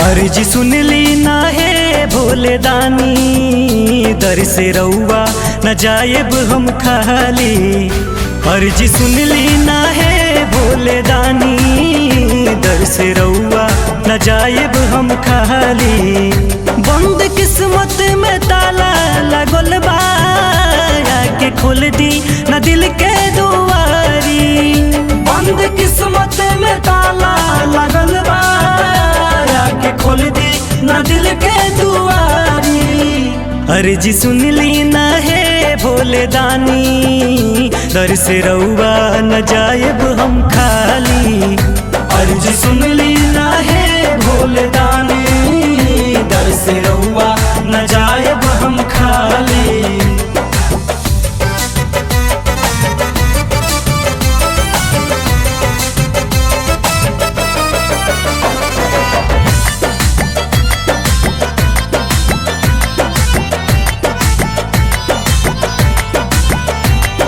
अर्जी सुन ली ना हे भोले दानी, दर से रउआ न जाएब हम खाली। अर्जी सुन ली ना हे भोले दानी, दर से रउआ न जाएब हम खाली। बंद किस्मत में ताला लगल बा, के खोल दी न दिल के दुआरी। बंद किस्मत में ताला लगल बा, के खोल दी न दिल के दुआरी। अर्जी सुन ली ना हे भोले दानी, दर से रउआ न जाएब हम खाली। अर्जी सुन ली ना हे भोले दानी, दर से रउआ न जाएब हम खाली।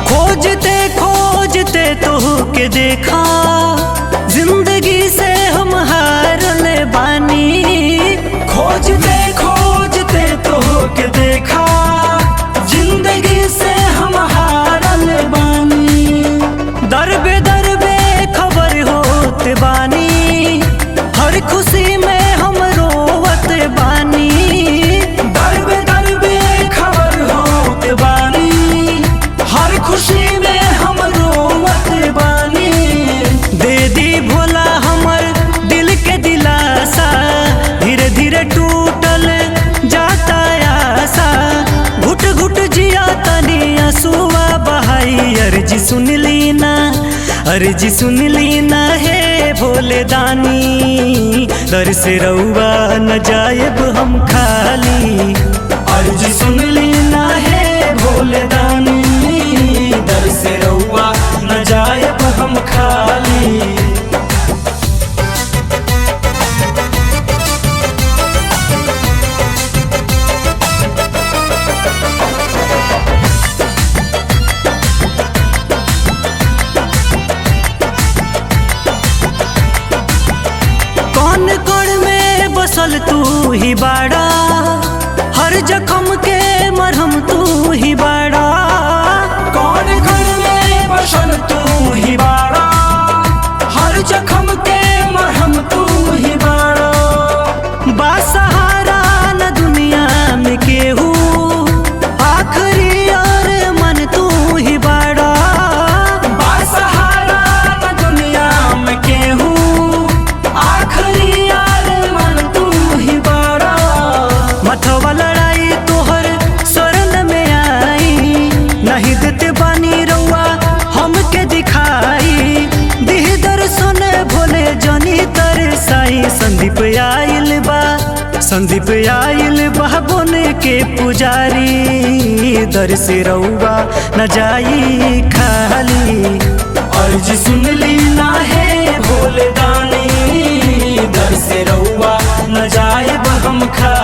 खोजते खोजते तो के देखा, जिंदगी से हम हार ले बानी। खोजते खोजते तो के देखा, जिंदगी से हम हार ले बानी। दर बे खबर होते बानी, हर खुशी में हम रोवत बानी। दर बे खबर होते बानी, हर खुशी में हम रोवत बानी। दे दी भोला हमर दिल के दिलासा, धीरे धीरे टूटल जाता आशा। घुट घुट जिया तनी आंसुआ बहाई। अर्जी सुन ली ना, अर्जी सुन ली ना हे भोले दानी, दर से रउआ न जाएब हम खाली। अर्जी सुन ली ना हे भोले दानी, दर से रउआ न जाएब हम खाली। कौन कण में बसल तू ही बाड़ा, हर जख्म के मरहम तू ही बाड़ा। कौन कण में बसल तू ही बाड़ा, हर जख्म के मरहम तू ही बाड़ा। बासहारा न दुनिया में केहू, आखिरी और मन तू ही बाड़ा। बासहारा न दुनिया में केहू, आखिरी यार मन तू ही बाड़ा। मथवा लड़ाई तोहर शरण में आई, नहीं देते बानी रउआ हमके दिखाई। दिह दर्शन भोले जनी तरसाई। संदीप आइल बा, संदीप आइल बा बन के पुजारी, दर से रउआ न जाई खाली। अर्जी सुन ली ना हे भोले दानी, दर से रउआ न जाएब हम खाली।